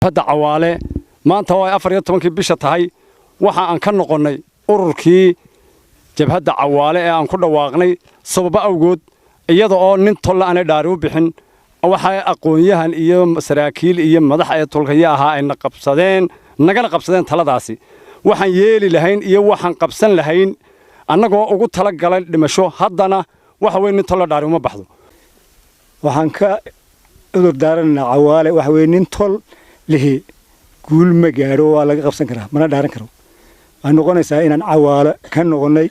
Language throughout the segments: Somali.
Jabhadda Cawaale maanta oo ay 14-kii bisha tahay, waxa aan ka noqonnay ururkii Jabhadda Cawaale ee aan ku dhawaaqnay sababo awgood, iyada oo nin tolle aanay dhaari u bixin. Waxaa aqoon-yahan iyo saraakiil iyo madax ee tolkaya ahaa ayna qabsadeen, nagana qabsadeen taladaasi. Waxaan yeeli lahayn iyo waxaan qabsan lahayn annagoo ugu tala galay dhimasho, haddana waxa weye nin tolle dhaari uma baxdo. Waxaan ka cudur daaranaynaa Cawaale. Waxa weye nin tol lihi guul ma gaadho, waa laga qabsan karaa, mana dhaaran karo. Waxay noqonaysaa inaan Cawaale ka noqonnay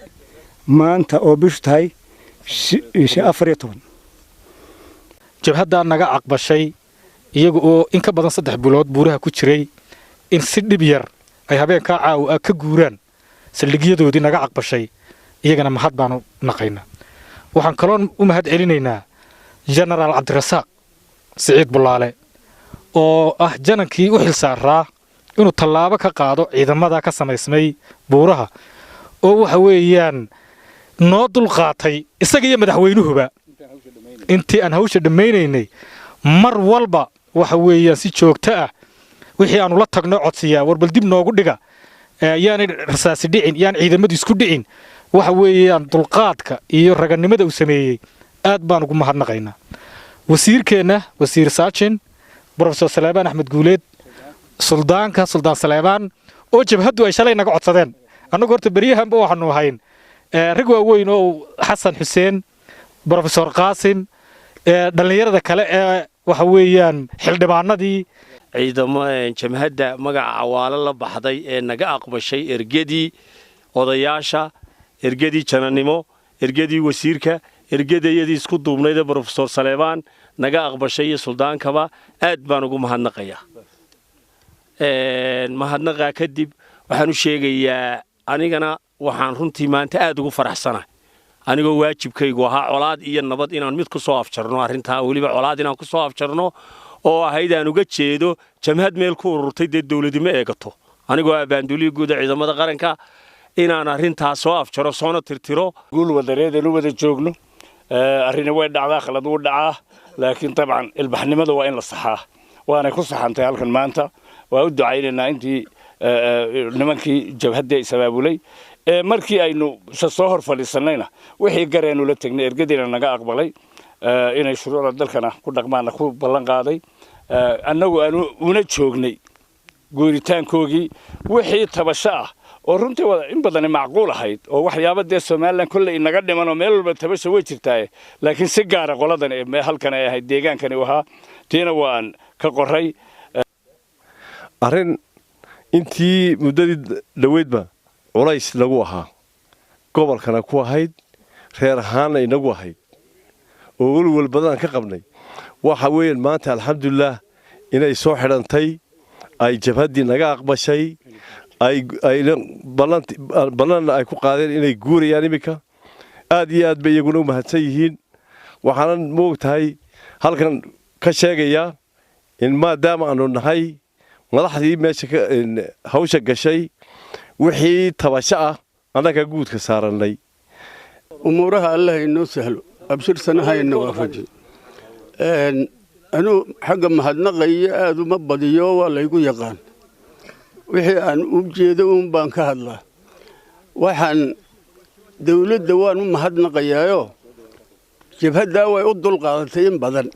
maanta oo bishu tahay 14. Jabhaddaa naga aqbashay iyaga oo in ka badan 3 bilood buuraha ku jiray in si dhib yar ay habeenkaa caawa ah ka guuraan saldhigyadoodii naga aqbashay, iyagana mahad baanu naqaynaa. Waxaan kaloon u mahad celinaynaa Jenaraal Cabdirasaaq Siciid Bulaale oo ah janankii u xil saaraa inuu tallaabo ka qaado ciidamada ka samaysmay buuraha, oo waxa weeyaan noo dulqaatay isaga iyo madaxweynuhuba intii aan hawsha dhammaynaynay. Mar walba waxa weeyaan si joogto ah wixii aanu la tagno codsiyaa, warbal dib noogu dhiga, yaanay rasaasi dhicin, yaan ciidamadu isku dhicin. Waxa weeyaan dulqaadka iyo raganimada uu sameeyey aad baan ugu mahadnaqaynaa. Wasiirkeenna, Wasiir Saajin, Brofesor Saleebaan Axmed Guuleed, suldaanka, Suldaan Saleebaan, oo jabhaddu ay shalay naga codsadeen. Annagu horta beryahanba waxaanu ahayn rag waaweyn oo Xasan Xuseen, Brofesor Qaasim, dhallinyarada kale ee waxa weeyaan xildhibaanadii. Ciidamo jamhadda magaca Cawaalo la baxday ee naga aqbashay ergadii odayaasha, ergadii jananimo, ergadii wasiirka, ergadayadii isku duubnayd ee Brofesor Saleebaan naga aqbashay iyo suldaankaba aad baan ugu mahadnaqayaa. Mahadnaqaa kadib waxaan u sheegayaa, anigana waxaan runtii maanta aad ugu faraxsanahay, anigoo waajibkaygu ahaa colaad iyo nabad inaan mid ku soo afjarno arrintaa, weliba colaad inaan ku soo afjarno oo ahayd aan uga jeedo jamhad meel ku ururtay dee dawladima eegato, anigoo abaanduulihii guuda ciidamada qaranka inaan arrintaa soo afjaro soona tirtiro. Guul wadareedeen u wada joogno. Arrini way dhacdaa, khalad wuu dhacaa, laakiin dabcan ilbaxnimada waa in la saxaa, waanay ku saxantay halkan maanta. Waa u ducaynaynaa intii nimankii jabhaddii is abaabulay. Markii aynu soo hor fadhiisannayna wixii gareenu la tegnay, ergadiina naga aqbalay, inay shuruucda dalkana ku dhaqmaana ku ballan qaaday, annagu aanu una joognay guuritaankoogii. Wixii tabasho ah oo runtii in badani macquul ahayd oo waxyaaba dee Somalilan kolley inaga dhiman oo meel walba tabasha way jirtaaye, laakiin si gaara qoladan halkan ay ahayd deegaankani u ahaa, tiina waan ka qoray. Arrin intii muddadii dhoweydba culays nagu ahaa, gobolkana ku ahayd, reer ahaanna inagu ahayd oo welwel badanaan ka qabnay, waxa weeyaan maanta alxamdulilaah inay soo xidhantay, ay jabhaddii naga aqbashay, ballanna ay ku qaadeen inay guurayaan iminka. Aad iyo aad bay iyaguna u mahadsan yihiin. Waxaanan moog tahay halkan ka sheegayaa in maadaama aanu nahay madaxdii meesha hawsha gashay, wixii tabasho ah annaga guudka saarannay. Umuuraha Allah inoo sahlo, abshirsana hayna waafaji. Anuu xagga mahadnaqayo aad uma badiyo, waa laygu yaqaan, wixii aan u jeedo uun baan ka hadlaa. Waxaan dawladda waan u mahadnaqayaayo, jabhaddaa way u dulqaadatay in badan,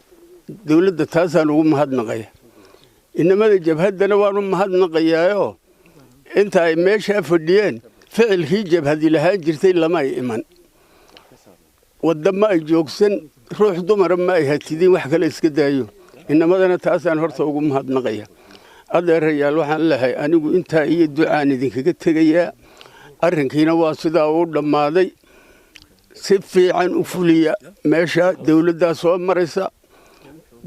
dawladda taasaan ugu mahadnaqaya. Inamada jabhaddana waan u mahadnaqayaayo, inta ay meeshaa fadhiyeen ficilkii jabhadi lahaan jirtay lama ay iman, wadda ma ay joogsan, ruux dumara ma ay hatidin, wax kale iska daayo. Inamadana taasaan horta ugu mahadnaqaya. Adeerayaal, waxaan lehay anigu intaa iyo ducaan idinkaga tegayaa. Arrinkiina waa sidaa uu dhammaaday. Si fiican u fuliya meesha dawladdaa soo maraysa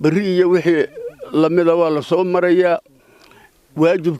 berri iyo wixii lamida waa la soo marayaa waajib.